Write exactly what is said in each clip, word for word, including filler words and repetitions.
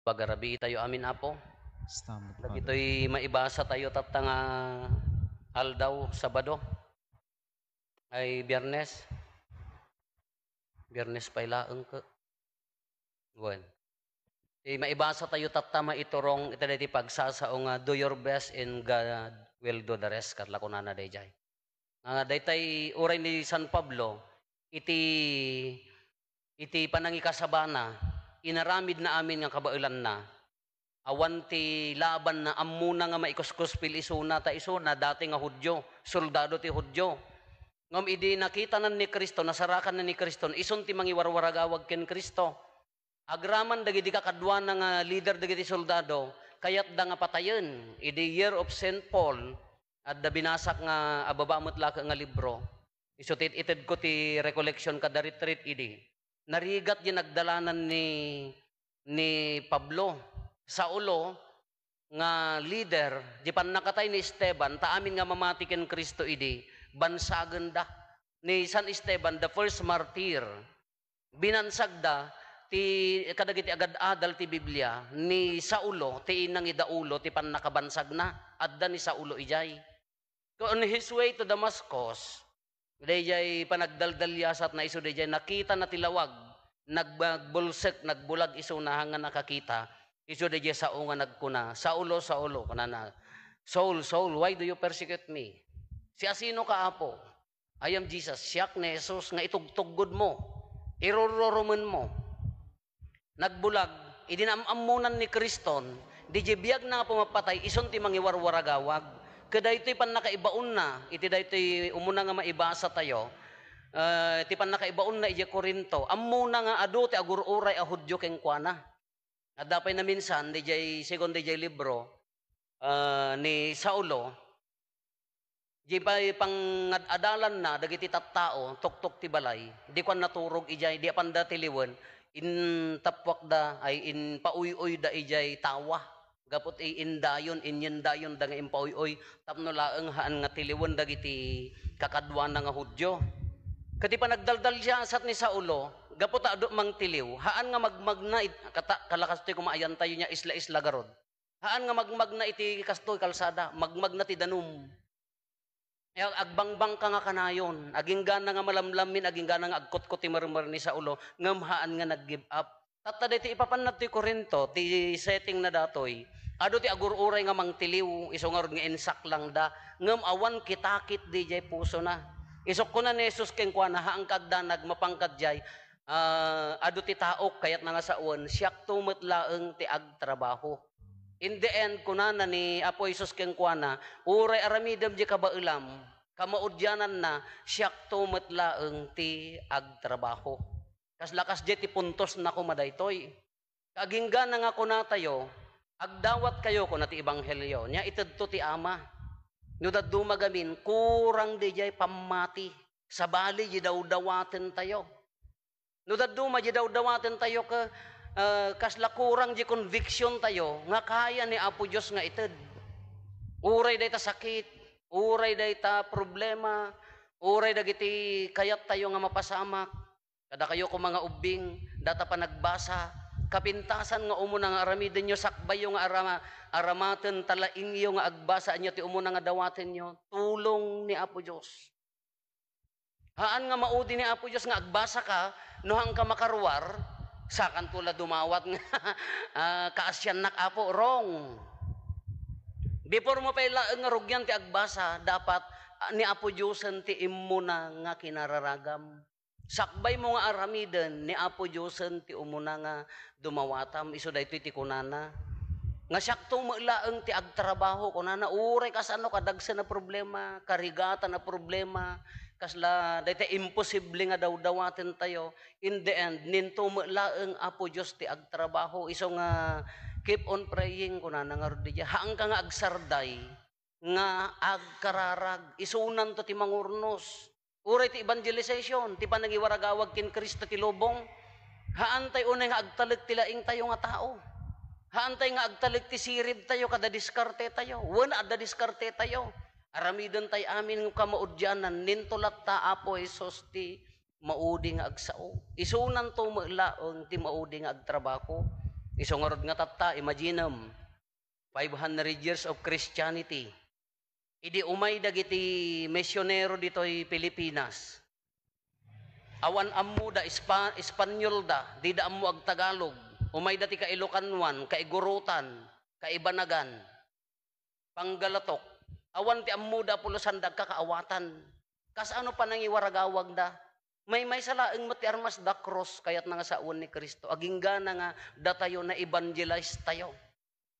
Pagarabii tayo amin, Apo. Salamat, Father. Dagitoy maibasa tayo tatta nga aldaw, Sabado. Ay, Biyernes. Biyernes pay laeng ke. Wen. Ti maibasa tayo tatta maiturong iti daytoy pagsasao nga, "Do your best and God will do the rest," ket la kunana dayjay. Nga daytay uray ni San Pablo, iti, iti panangikasabana, inaramidna amin nga kabaelanna. Awan ti labanna, ammona nga maikuskuspil isuna, ta isuna dati nga Judio, soldado ti Judio. Ngem idi nakitanan ni Cristo, nasarakanna ni Cristo, isun ti mangiwarwaragawag ken Cristo. Agraman dagiti kakaduana nga leader dagiti soldado, kayatda nga patayen. Idi Year of Saint Paul, adda binasak nga ababa met la nga libro. Isu ti it-itedko ti recollection kada retreat idi. Narigat diay nagdalanan ni, ni Pablo. Saulo nga leader, diay pannakatay ni Esteban, ta amin nga mamati ken Cristo idi, bansagenda. Ni San Esteban, the first martyr. Binansagda ti, kadagiti agad-adal ti Biblia, ni Saulo ti nangidaulo ti pannakabansagna. Adda ni Saulo idiay. On his way to Damascus, dayjay panagdaldaliasatna isu dayjay nakitana ti lawag, nag-, nagbulsek, nagbulag isuna nga nakakita. Isu dayjay sao nga nagkuna, "Saulo, Saulo," kunana, "Saul, Saul, why do you persecute me?" "Siasinoka, Apo?" "I am Jesus." "Siak ni Jesus nga itugtuggodmo, irurrurumenmo." Nagbulag, idi naam-ammonan ni Criston, diay biagna nga pumapatay, isun ti mangiwarwaragawag. Ket daytoy pannakaibaonna, iti daytoy umuna nga maibasa tayo, eh, ti pannakaibaonna idiay Corinto, ammona nga adu ti agur-uray a Judio kenkuana. Adda pay naminsan, diay, segun diay libro, ah, ni Saulo, Diay pay pangad-adalanna dagiti tattao, tuktok ti balay, di kuan naturog idiay, di apanda tiliwen, intappuakda, ay, impauyuyda idiay tawa. Gapu ti indayon, inyendayonda nga impauy-uy, tapno laeng haan nga tiliwen dagiti kakaduana nga Judio. Ket ti panagdaldaliasat ni Saulo, gapu ta adu mangtiliw, haan nga magmagna it-, kata-, kalakastoy kuma ayantayo nia isla-isla garud. Haan nga magmagna iti kastoy kalsada, magmagna ti danum. Ay, agbangbangka nga kanayon, aginggana nga malamlammin, aginggana nga agkutkot ti mermer ni Saulo, ngem haan nga nag-give up. Tatta daytoy ipapanna ti Corinto, ti setting na datoy. Adu ti agur-uray nga mangtiliw, isu ngarud nga insaklangda, ngem awan kitakit diay pusona. Isuna ni Jesus kenkuana, "Haanka agdanag, mapanka diay, ah, adu ti taok, kayatna nga sawen, siakto met laeng ti agtrabaho." In the end, kunana ni Apo Jesus kenkuana, "Uray aramidem diay kabaelam, kamaudiananna, siakto met laeng ti agtrabaho." Kasla kasdiay ti puntosna koma daytoy. Kaginggana nga kunatayo, "Agdawatkayo," kuna ti ebanghelio, "nia itedto ti Ama." No dadduma gamin, kurang diay pammati, sabali diay dawdawatentayo. No dadduma diay dawdawatentayo, ka, ah, kasla kurang diay conviction tayo nga kaya ni Apo Dios nga ited. Uray dayta sakit, uray dayta problema, uray dagiti kayattayo nga mapasamak, kadakayo koma nga ubbing, data panagbasa, kapintasan nga umuna nga aramidenyo, sakbayyo nga arama-, aramaten ta laingyo nga agbasa, ania ti umuna nga dawatenyo, tulong ni Apo Dios. Haan nga maudi ni Apo Dios nga agbasaka, no haanka makaruar, sakanto la dumawat nga, ah, "Kaasiannak, Apo," wrong. Before mo pay laeng nga rugian ti agbasa, dapat, ah, ni Apo Diosen ti immuna nga kinararagam. Sakbaymo nga aramiden, ni Apo Diosen ti umuna nga dumawatam. Isu daytoy ti kunana, nga, "Siakto met laeng ti agtrabaho," kunana, uray kasano, kadagsen a problema, karigatan a problema, kasla dayta imposible nga dawdawatentayo. In the end, ninto met laeng Apo Dios ti agtrabaho. Isu nga, "Keep on praying," kunana ngarud diay. Haanka nga agsarday nga agkararag. Isunanto ti mangurnos. Uray ti evangelization, ti panangiwaragawag ken Cristo ti lubong, haantay unay nga agtalek ti laingtayo nga tao. Haantay nga agtalek ti siribtayo kada diskartetayo. Wen, adda diskartetayo. Aramidentay amin nga kamaudianan, ninto latta Apo Jesus ti maudi nga agsao. Isunanto met laeng ti maudi nga agtrabaho. Isu ngarud nga tatta, imaginem, five hundred years of Christianity. Idi umay dagiti misionero ditoy Pilipinas, awan ammoda Espa-, Espanyolda, dida ammo agtagalog. Umayda ti Kailokanuan, Kaigurutan, Kaibanagan, Panggalatok. Awan ti ammoda a pulusan da agkakaawatan. Kasano panangiwaragawagda? Maymaysa laeng met ti armasda, krus, kayatna nga sawen ni Cristo. Aginggana nga datayo na-evangelize tayo.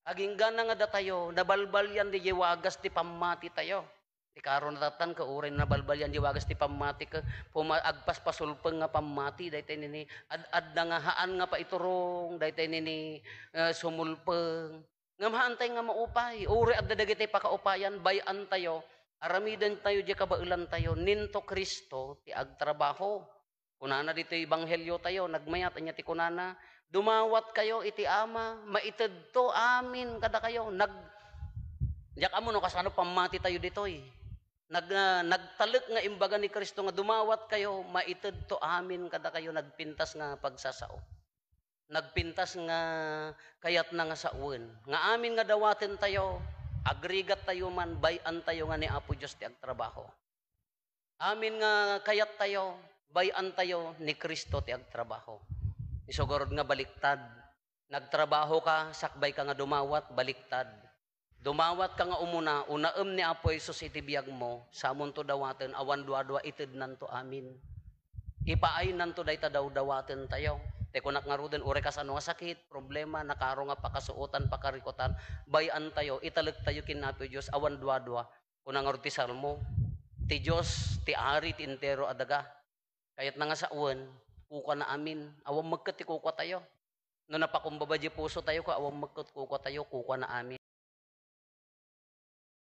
Aginggana nga datayo, nabalbalian diay wagas ti pammati tayo. Ti karo natatan ka, uray nabalbalian diay wagas ti pammati ka, puma-, agpaspasulpeng nga pammati, daytoy nini, ad-adda nga haan nga paiturong, daytoy nini, eh, sumulpeng. Ngem haantay nga maupay, uray adda dagiti pakaupayan, bay-antayo, aramidentayo diay kabaelantayo, ninto Cristo ti agtrabaho. Kunana ditoy ebanghelio tayo, nagmayat, ania ti kunana, "Dumawatkayo iti Ama, maitedto amin kadakayo." Nag-, diak ammo no kasano pammati tayo ditoy. Nag-, ah, nagtalek nga imbaga ni Cristo nga, "Dumawatkayo, maitedto amin kadakayo." Nagpintas nga pagsasao. Nagpintas nga kayatna nga sawen. Nga amin nga dawatentayo, agrigattayo man, bay-antayo nga ni Apo Dios ti agtrabaho. Amin nga kayattayo, bay-antayo ni Cristo ti agtrabaho. Isu garud nga baliktad. Nagtrabaho ka, sakbay ka nga dumawat, baliktad. Dumawat ka nga umuna, unaem ni Apo Jesus iti biagmo, samonto dawaten, awan duadua, itednanto amin. Ipaaynanto dayta dawdawaten tayo. Ti kunak ngaruden, uray kasano nga sakit, problema, nakaro nga pakasuotan, pakarikutan, bay-antayo, italektayo ken Apo Dios, awan duadua. Kuna ngarud ti Salmo, "Ti Dios, ti Ari ti entero a daga." Kayatna nga sawen, kukuana amin. Awan mekket ti kukuatayo. No napakumbaba diay pusotayo, awan mekket kukuatayo, kukuana amin.